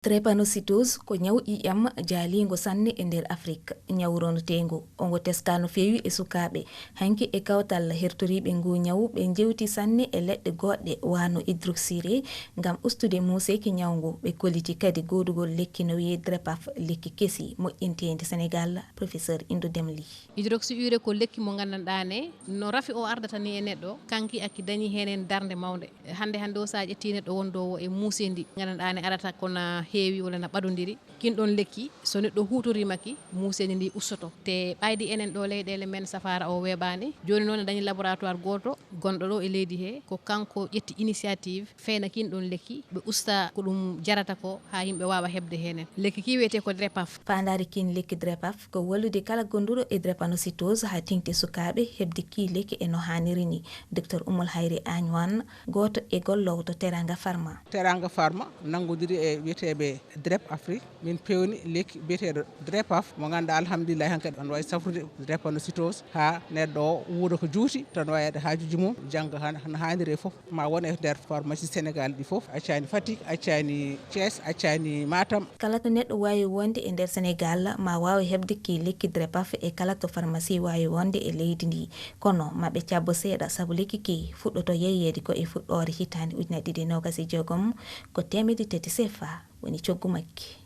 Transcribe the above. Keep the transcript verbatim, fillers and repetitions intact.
Drépanocytose ko ñaw I M jaaliingo sanne e nder Afrik. Ñaw ronoteengo, ongo teskaa no feewi e sukaaɓe. Hanki e kawtal hertoriiɓe nguu ñaw, ɓe njewti sanne e leɗɗe goɗɗe wano hydroxyurée ngam ustude muuseeki ñaw ngu. Ɓe kolliti kadi goodugol lekki no wiyee Drepaf, lekki kesi moƴƴinteendi Senegal, Professeur Indu Demli. Hydroxyurée ko lekki mo nganndanɗaa ne, no rafi o ardata ni e neɗɗo, kanki aki dañi heen darnde mawnde. Hannde hannde o, so a ƴetti neɗɗo wondoowo e muuseendi, nganndanɗaa ne arata kono heewi walla na ɓadondiri. Kin ɗon lekki, so neɗɗo huutoriima ki, muuseendi ndi ustoto. Te ɓaydi enen ɗo leyɗeele men, safaara o weeɓaani. Jooni noon, en dañi laboratoire gooto gonɗo ɗo e leydi he, ko kanko ƴetti initiative, feena kin ɗon lekki, ɓe usta ko ɗum jarata ko, haa yimɓe waawa heɓde heen. Lekki ki wiyetee ko Drepaf. Faandaare kin lekki Drepaf ko wallude kala gonduɗo e drépanocytose, haa teŋti sukaaɓe heɓde ki lekki e no haaniri ni. Docteur Oumou Haïry Agnouane, gooto e golloowo to Teranga Pharma. Teranga Pharma nanngodiri e wiyeteeɓe Drep Afrique. Min pewni lekki biyeteeɗo Drepaf, mo ngannduɗaa, alhamdulillahi, hankadi on wawi safrude drépanocytose haa neɗɗo o wuura ko juuti, tan wawi waɗde haajuji mum, jannga han-, no haaniri e fof. Ma won e nder pharmacie Sénégal ɗi fof, accani Fatick, accani Thiès, accani Matam. Kala to neɗɗo waawi wonde e nder Senegal, ma waaw heɓde ki lekki Drepaf e kala to pharmacie waawi wonde e leydi ndi. Kono ma ɓe cabbo seeɗa, sabu lekki ki fuɗɗoto yeeyeede ko e fuɗɗoore hitaande ujunere ɗiɗi e noogas e jeegom, ko teemedde tati C F A woni coggu makki.